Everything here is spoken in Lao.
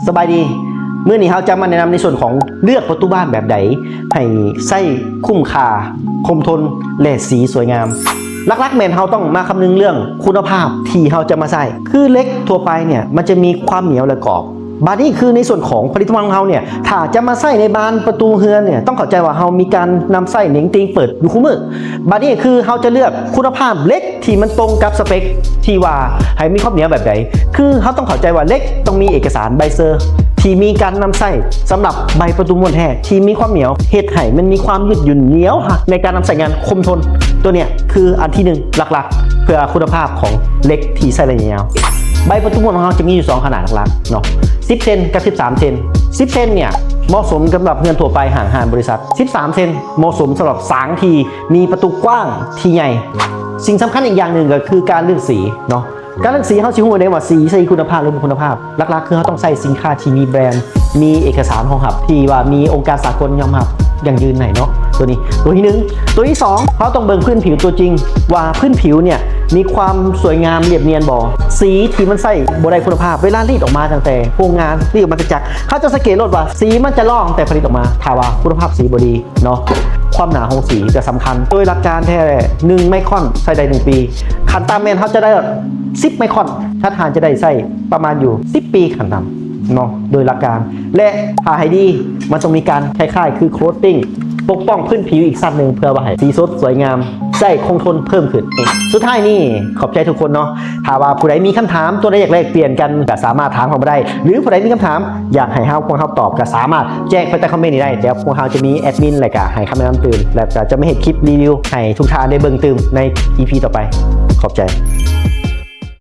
ສະບາຍດີ ມື້ນີ້ເຮົາຈະມາແນະນຳໃນສ່ວນຂອງເລືອກປະຕູບ້ານແບບໃດໃຫ້ໃຊ້ຄຸ້ມຄ່າ, ຄົງທົນ ແລະ ສີສວຍງາມ. ຫຼັກໆແມ່ນເຮົາຕ້ອງມາຄຳນຶງເລື່ອງຄຸນນະພາບທີ່ເຮົາຈະມາໃຊ້. ຄືເຫຼັກທົ່ວໄປເນ່ຍ ມັນຈະມີຄວາມໜຽວ ແລະ ກອບ. ບາດນີ້ຄືໃນສ່ວນຂອງຜະລິດຕະພັນຂອງເຮົາເນ່ຍ ຖ້າຈະມາໃຊ້ໃນບານປະຕູເຮືອນເນ່ຍ ຕ້ອງເຂົ້າໃຈວ່າເຮົາມີການນຳໃຊ້ເໜັງຕີງເປີດຢູ່ຄູ່ມື້. ບາດນີ້ຄືເຮົາຈະເລືອກຄຸນນະພາບເຫຼັກ ທີ່ມັນຕົງກັບສະເປັກທີ່ວ່າໃຫ້ມີຄວາມໜຽວແບບໃດ ຄືເຮົາຕ້ອງເຂົ້າໃຈວ່າເຫຼັກຕ້ອງມີເອກະສານໃບເຊີທີ່ມີການນຳໃຊ້ສຳລັບໃບປະຕູມ້ວນແທ້ ທີ່ມີຄວາມໜຽວ ເຮັດໃຫ້ມັນມີຄວາມຍືດຫຍຸ້ນ ໜຽວຮັກໃນການນຳໃຊ້ງານ, ຄົງທົນ. ຕົວເນີ້ຍຄືອັນທີໜຶ່ງຫຼັກໆ ເພື່ອຄຸນນະພາບຂອງເຫຼັກທີ່ໃຊ້ໄລຍະຍາວ. ໃບປະຕູມ້ວນຂອງເຮົາຈະມີຢູ່ສອງຂະໜາດຫຼັກໆເນາະ ສິບເຊັນກັບສິບສາມເຊັນ. ສິບເຊັນເນ່ຍເໝາະສົມສຳລັບເຮືອນທົ່ວໄປ, ຫ້າງຮ້ານ, ບໍລິສັດ. ສິບສາມເຊັນເໝາະສົມສຳລັບສາງທີ່ ມີປະຕູກວ້າງທີ່ໃຫຍ່. ສິ່ງສຳຄັນອີກຢ່າງໜຶ່ງກໍຄືການເລືອກສີເນາະ. ການເລືອກສີ ເຮົາຊິຮູ້ໄດ້ວ່າສີໃຊ້ຄຸນນະພາບ ຫຼື ບໍ່ຄຸນນະພາບ. ຫຼັກໆຄືເຮົາຕ້ອງໃຊ້ສິນຄ້າທີ່ມີແບຣນ, ມີເອກະສານຮອງຮັບ ທີ່ວ່າມີອົງການສາກົນຍອມຮັບຢັ້ງຢືນໃຫ້ເນາະ. ຕົວນີ້ຕົວທີໜຶ່ງ. ຕົວທີສອງ ເຮົາຕ້ອງເບິ່ງພື້ນຜິວຕົວຈິງ ວ່າພື້ນຜິວເນ່ຍມີຄວາມສວຍງາມລຽບນຽນບໍ່. ສີທີ່ມັນໃຊ້ບໍ່ໄດ້ຄຸນນະພາບ ເວລາລີດອອກມາຕັ້ງແຕ່ໂຮງງານ, ລີດອອກມາຈາກຈັກ, ເຮົາຈະສັງເກດໂລດວ່າສີມັນຈະລອງແຕ່ຜະລິດອອກມາ. ຖ້າວ່າຄຸນນະພາບສີບໍ່ດີ ເນາະ ຄວາມໜາຂອງສີກໍສຳຄັນ. ໂດຍຫຼັກການແທ້ ໜຶ່ງໄມຄອນໃຊ້ໄດ້ໜຶ່ງປີ, ຂັ້ນຕ່ຳແມ່ນເຮົາຈະໄດ້ສິບໄມຄອນ, ທ່ານຈະໄດ້ໃຊ້ປະມານຢູ່ສິບປີຂັ້ນຕ່ຳເນາະ ໂດຍຫຼັກການ. ແລະ ຖ້າໃຫ້ດີ ມັນຕ້ອງມີການຄ້າຍໆຄືໂຄດຕິ້ງ ປົກປ້ອງພື້ນຜິວອີກຊັ້ນໜຶ່ງ ເພື່ອວ່າໃຫ້ສີສົດສວຍງາມ ໃຊ້ຄົງທົນເພີ່ມຂຶ້ນ. ສຸດທ້າຍນີ້ ຂອບໃຈທຸກຄົນເນາະ. ຖ້າວ່າຜູ້ໃດມີຄຳຖາມ ຕົວໃດຢາກແລກປ່ຽນກັນ ກໍສາມາດຖາມເຮົາມາໄດ້ ຫຼື ຜູ້ໃດມີຄຳຖາມ ຢາກໃຫ້ເຮົາ ພວກເຮົາຕອບ ກໍສາມາດແຈ້ງໄປໃຕ້ຄອມເມັນນີ້ໄດ້. ດຽວພວກເຮົາຈະມີແອດມິນ ແລະ ກະໃຫ້ຄຳແນະນຳຕື່ມ ແລະ ກະຈະມາເຮັດຄລິບຣີວິວໃຫ້ທຸກທ່ານໄດ້ເບິ່ງຕື່ມໃນອີພີຕໍ່ໄປ. ຂອບໃຈ.